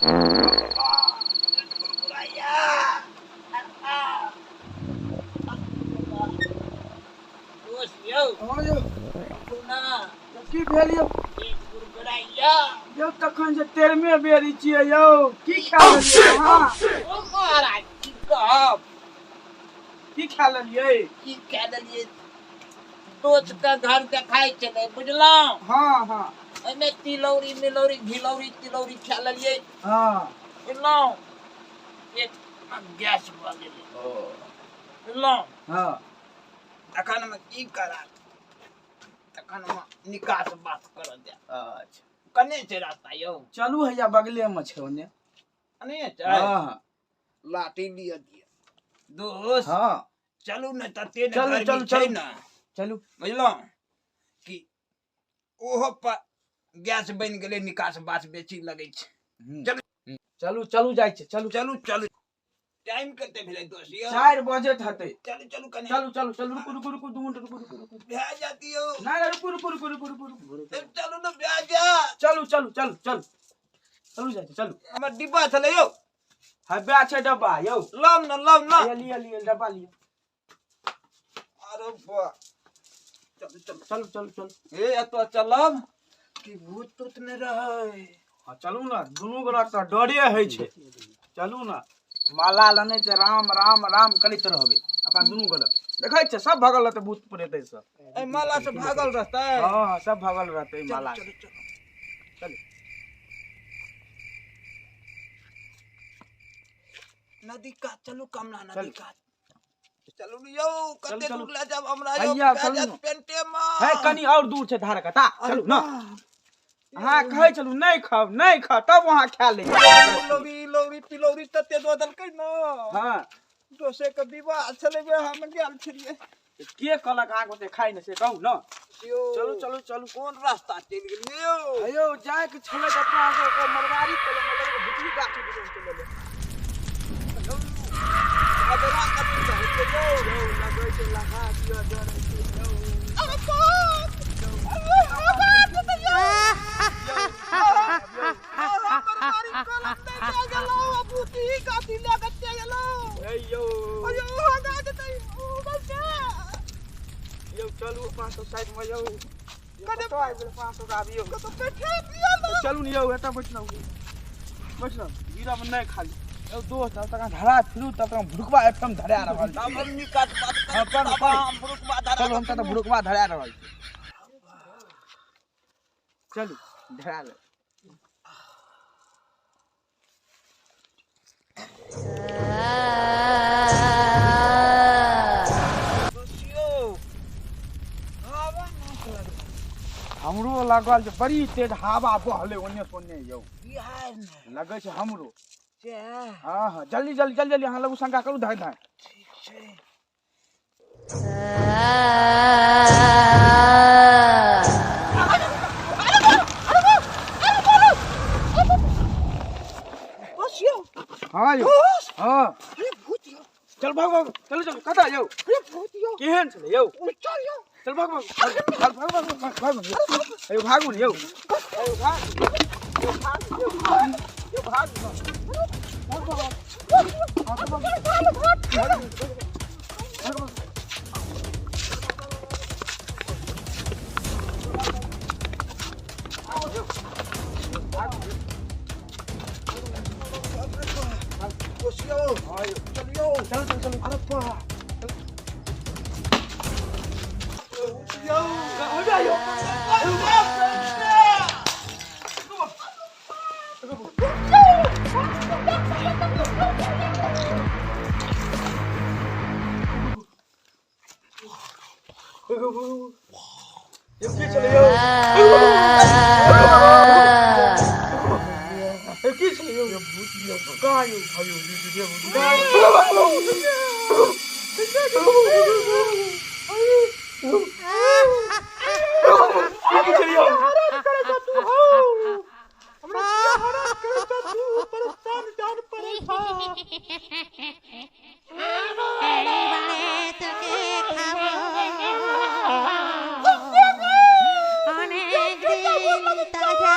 हँ यौ। की भेल यौ? यौ तखन से तेरहमे बेर छियै यौ, की खा लेलियै अहाँ? महाराज, की कहब। की खा लेलियै? की कह देलियै, दोस्त के घर देखाइ छलै, बुझलहुँ? हँ हँ। ओहिमे तिलौरी मिलौरी घिलौरी तिलौरी खा लेलियै। हँ। बुझलहुँ, पेट मे गैस भऽ गेलै, बुझलहुँ? हँ। तखन हम की करब, तखन हम निकास बात करऽ जायब। अच्छा। कने छै रास्ता यौ? चलू, हैया बगले मे छै ओने। कने छै? हँ हँ। लाठी लिअ दिअ दोस्त। हँ। चलू ने, तते ने चलू, गर्मी चलू, छै चलू। ने। चलू। बुझलहुँ कि ओहो पर गैस बनि गेलै, निकास बास बेसी लगै छै। चलू। चलू चलू, जाइ छै, चलू। चलू चलू। टाइम कते भेलै दोस्त यौ? 4 बजैत हेतै। चलू चलू कने। चलू चलू चलू, रुकू रुकू रुकू, 2 मिनट, रुकू रुकू रुकू। भए जाती यौ। नहि नहि, रुकू रुकू रुकू रुकू रुकू रुकू। चलू ने, भए जा। चलू चलू चलू चलू चलू, जाइ छै, चलू। हमर डिब्बा छलै यौ। हब्बा छै डब्बा यौ। लाउ ने, लाउ ने। लिअ लिअ लिअ, डब्बा लिअ। अरे बा, चलू चलू। चलू चलू चलू। ए, एतऽ चलब कि भूत तूत नहि रहै? हँ, चलू ने, दुनू गोरा तऽ डरे होइ छै। चलू ने, माला लेने छै, राम राम राम करैत रहबै अपना दुनू गोरा। देखै छै, सब भगल रहतै भूत प्रेत सब। एहि माला से भागल रहतै? हँ हँ, सब भगल रहतै एहि माला से। चलू चलू। चलू। नदी कात चलू, कमला नदी चलू। कात चलू ने यौ, कते चलू। दूर लए जाब हमरा यौ? हैया, भए चलू जायत ने। पेंटे मे। है, कनि और दूर छै धार कता, चलू ने। अहाँ कहै छलू नहि खाउ नहि खाउ, तब अहाँ खा लै। लौरी लौरी तिलौरी तते दऽ देलकै ने। हँ। दोसे के विवाह छलै, वएह मे गेल छलियै। के कहलक अहाँके ओते खाइ ने, से कहू ने। यौ। चलू चलू चलू। कोन रास्ता चलि गेलियै यौ? हे यौ, जाइके छलै तऽ अपना सबके मरवाड़ी कलम भुतही गाछी दिसन चलि एलै। झगड़ा कथी रहै छै यौ? यौ, लगै छै लगा दिअ, डरै छै यौ। अरे बाप! अरे हवा जेतै यौ! अरे मरवाड़ी कलम नहि लए गेलहुँ, आ भुतही गाछी लए कऽ चलि गेलहुँ। हे यौ। अयौ, हगा जेतै, ओ बच्चा। यौ, चलू अपना सब साइड मे यौ। कने- कतऽ आबि गेल अपना सब आब यौ? कतऽ बैठे दिअ ने। चलू ने यौ, एतऽ बैठलहुँ बैठलहुँ, गिरब नहि खाली यौ दोस्त। तब तक धरा फिरू, तब तक भुरुकबा एकदम धरा रहल छै। तब हम निकास बात हँ, करब, पढ़ू, तब पढ़ू। हम भुरुकबा धरा चलू, हम तऽ भुरुकबा धरा रहल छी। चलू, धरा ले। दोस्त यौ, हवा नीक लगै। हमरो लागल जे बड़ी तेज हवा बहले ओन्ने से ओन्ने यौ। बिहार ने लगै छै हमरो। से। हँ हँ, जल्दी जल्दी जल्दी जल्दी, अहाँ लगू शंका करू धाय धाय। ठीक छै। बस यौ। हँ यौ। दोस्त। हँ। अरे भूत यौ। चल भाग भाग, चलू चलू। कतऽ यौ? अरे भूत यौ। केहन छलै यौ? ओ चल यौ। चल भाग भाग भाग भाग भाग भाग भाग भाग यौ, भागू ने यौ। यौ भाग यौ, भाग यौ, यौ भाग। भाग भाग भाग भाग भाग। दोस्त यौ। हँ यौ। चलियौ। चलू चलू चलू। अरे बा यौ। हो जा यौ। यौ, की छलै यौ? यौ, की छलै यौ? कहाँ यौ? कहाँ यौ? की छलै यौ? हमरा हरान करै छ तू, परेशान जान परेशान। তোকে খাবো, অনেক দিন তাজা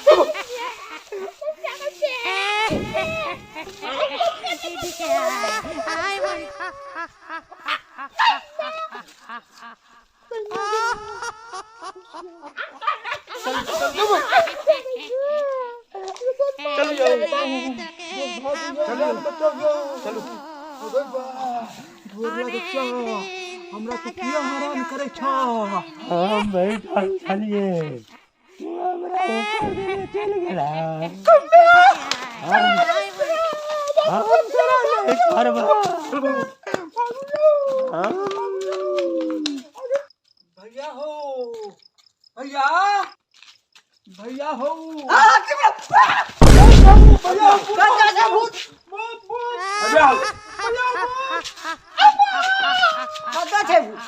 রক্ত। चलू चलू हमरा तो किया हैरान करे छ। हम बैठल छलिए, तू हमरा ऊपर देने चल गेला। हम तोरा नहीं छोड़बो। हम भैया हो, भैया, भैया हो, कतऽ छै भूत? भैया हो। कतऽ छै भूत?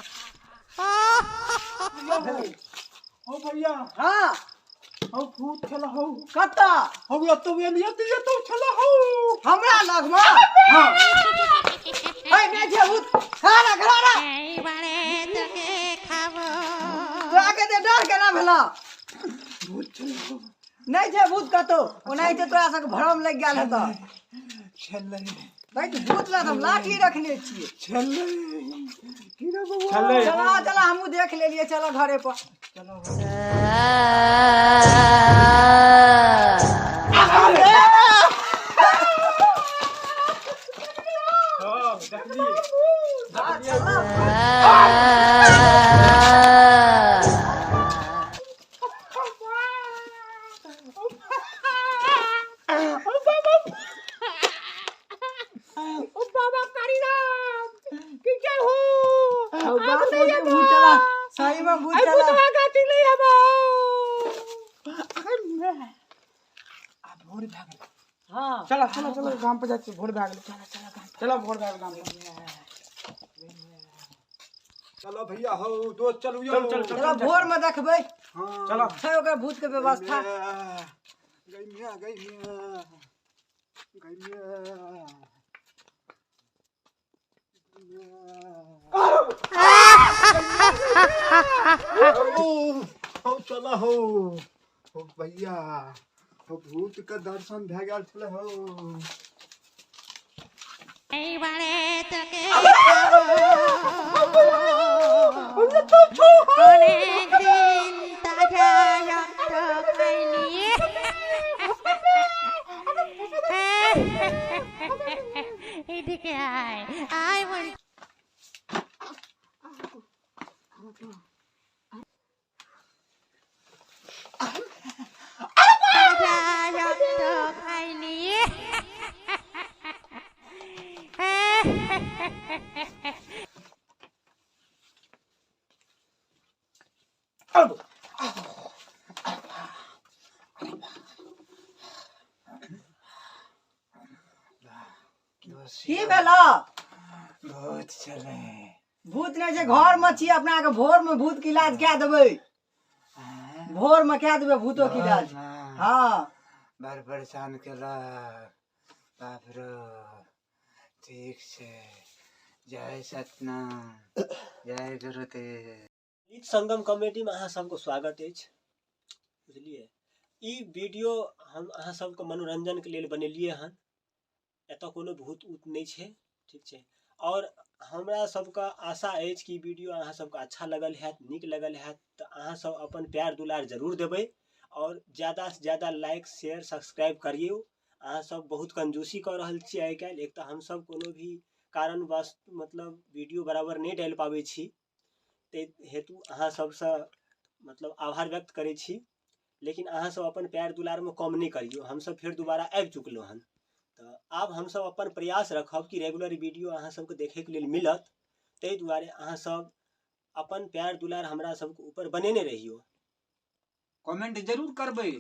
भैया हो, हो भैया। हाँ। हो भूत छला हो। कतऽ? हो एतौ एलियै तऽ एतौ छला हो। हमरा लगमे? हाँ। है नहि छै भूत। खा ना, खा ना। এইবারে তোকে খাবো। तोरा के तऽ डर केना भेलौ? भूत छला हो। नहि छै भूत कतौ, ओनाहिते तोरा सबके भ्रम लागि गेल हेतौ। छलै। भाइ, भूत लए तऽ हम लाठी रखने छियै। छलै की रे बौआ? छलै। चला चला, हमहूँ देख लेलियै, चल घरे पर। हाँ, देखलियै। हाँ, चला। हौ, बात बोलते भूत चला, सही में भूत चला। आ भोर भए गेलै। हाँ। चला चला चला, गाम पर जाइ छियै, भोर भए गेलै। चला चला गाम, चला, भोर भए गेल गाम पर। चलो भैया हो दोस्त, चलू यौ। चल चल चल। चला, भोर में देखबै। हाँ। चला। छै ओकर भूत के व्यवस्था। गई मिया, गई मिया, गई मिया। हो चला हो, हो भैया हो, भूत के दर्शन भए गेल छलै हो। এইবারে তোকে খাবো। অনেকদিন তাজা রক্ত খাইনি। এদিকে আয়, আয় বল। তাজা রক্ত খাইনি। की भेलौ? भूत छलै। भूत नहि छै, घर में छी अपना के, भोर में भूत के इलाज कए देबै, भोर में कए देबै भूतो के इलाज। हाँ। बड़ परेशान केलक, बाप रो। ठीक छै, जय सतनाम, जय गुरुदेव। गीत संगम कॉमेडीमे अहाँ सबके स्वागत अछि। बुझलियै, ई वीडियो हम अहाँ सबके मनोरंजनके लेल बनेलियै हन। एतऽ कोनो भूत ऊत नहि छै, ठीक छै? आओर हमरा सबके आशा अछि कि वीडियो अहाँ सबके अच्छा लगल हैत, नीक लगल हैत, तऽ अहाँ सब अपन प्यार दुलार जरूर देबै आओर ज्यादासँ ज्यादा लाइक, शेयर, सब्सक्राइब करियौ। अहाँ सब बहुत कंजूसी कऽ रहल छियै आइ काल्हि। एक तऽ हमसब कोनो भी कारणवश मतलब वीडियो बराबर नहि डालि पाबै छी, ताहि हेतु अहाँ सबसँ मतलब आभार व्यक्त करै छी, लेकिन अहाँ सब अपन प्यार दुलारमे कम नहि करियौ। हमसब फेर दोबारा आबि चुकलहुँ हन, तऽ आब हमसब अपन प्रयास रखब कि रेगुलर वीडियो अहाँ सबके देखैके लेल मिलत। ताहि दुआरे अहाँ सब अपन प्यार दुलार हमरा सबके ऊपर बनेने रहियौ। कमेंट जरूर करबै,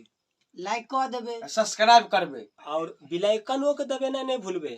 लाइक कऽ देबै, सब्सक्राइब करबै आओर बिलाइकनोके दबेनाइ नहि भूलबै।